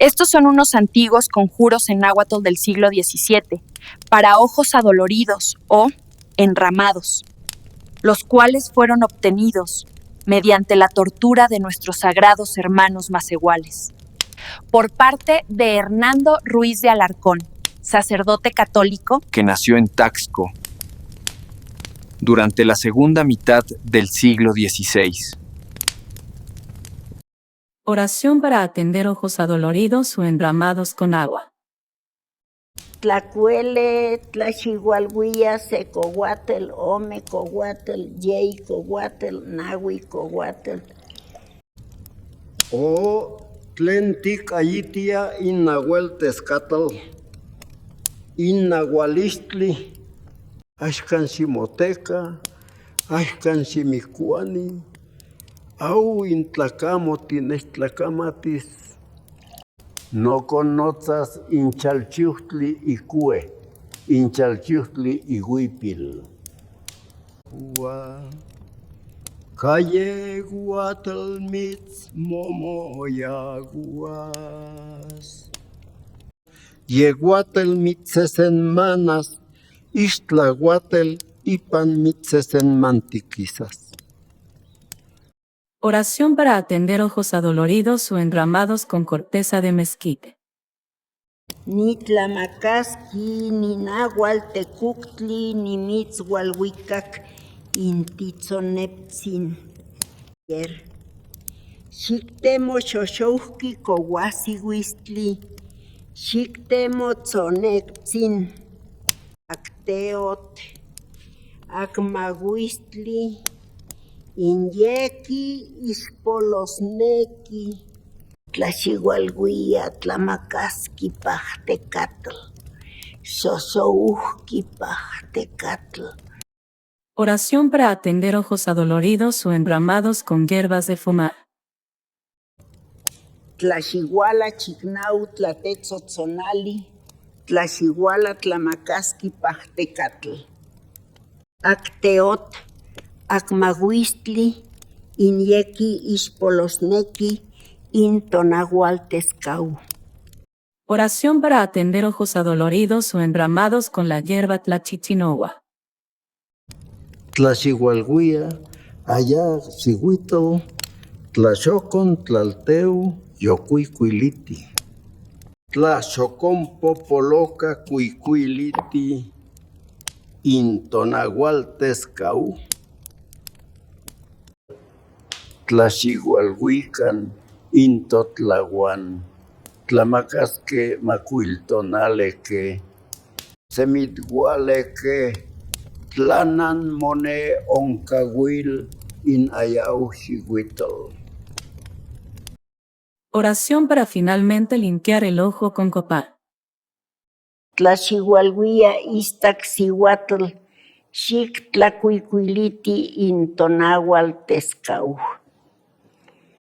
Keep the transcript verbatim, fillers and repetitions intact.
Estos son unos antiguos conjuros en náhuatl del siglo diecisiete, para ojos adoloridos o enramados, los cuales fueron obtenidos mediante la tortura de nuestros sagrados hermanos masehuales. Por parte de Hernando Ruiz de Alarcón, sacerdote católico, que nació en Taxco durante la segunda mitad del siglo dieciséis. Oración para atender ojos adoloridos o enramados con agua. Tlakuele, tlaxiualuia, se kouatl, ome kouatl, yei kouatl, naui kouatl. O tlen tikaitia in naualteskatl, in naualistli, axkan ximoteka, axkan ximikuani, au in tlakamo tinechtlakamatias. Nokonotsas in chalchiutli ikue, in chalchiutli iuipil. Ua, ka yeuatl mits momoyaguas. Yeuatl mitsesenmanas, ixtlauatl ipan mitsesenmantikisas. Oración para atender ojos adoloridos o enramados con corteza de mezquite. Nitlamakaski, ninaualtekuktli, nimitsualuikak, in titsoneptsin. Yer. Xiktemo xoxouki kouasiuistli, xiktemo tsoneptsin. Akteot, akmauistli, in yeki ixpolosneki. Tlaxiualuia, tlamakaski pajtekatl, xoxouki pajtekatl. Oración para atender ojos adoloridos o enramados con hierbas de fumar. Tlaxiuala, chiknau, tlatetsotsonali, tlaxiuala, tlamakaski pajtekatl. Akteot, akmauistli, in yeki ixpolosneki, in tonaualteskau. Oración para atender ojos adoloridos o enramados con la hierba tlachichinoua. Tlaxiualuia, aya xiuitl, tlaxokon tlalteu yokuikuiliti. Tlaxokon popoloka kuikuiliti, in tonaualteskau. Tlaxiualuikan, in totlauan, tlamakaske makuiltonaleke, semitualeke, tlanan mone onkauil, in ayau xiuitl. Oración para finalmente limpiar el ojo con copal. Tlaxiualuia, istaksiuatl, xiktlakuikuiliti in tonaualteskau.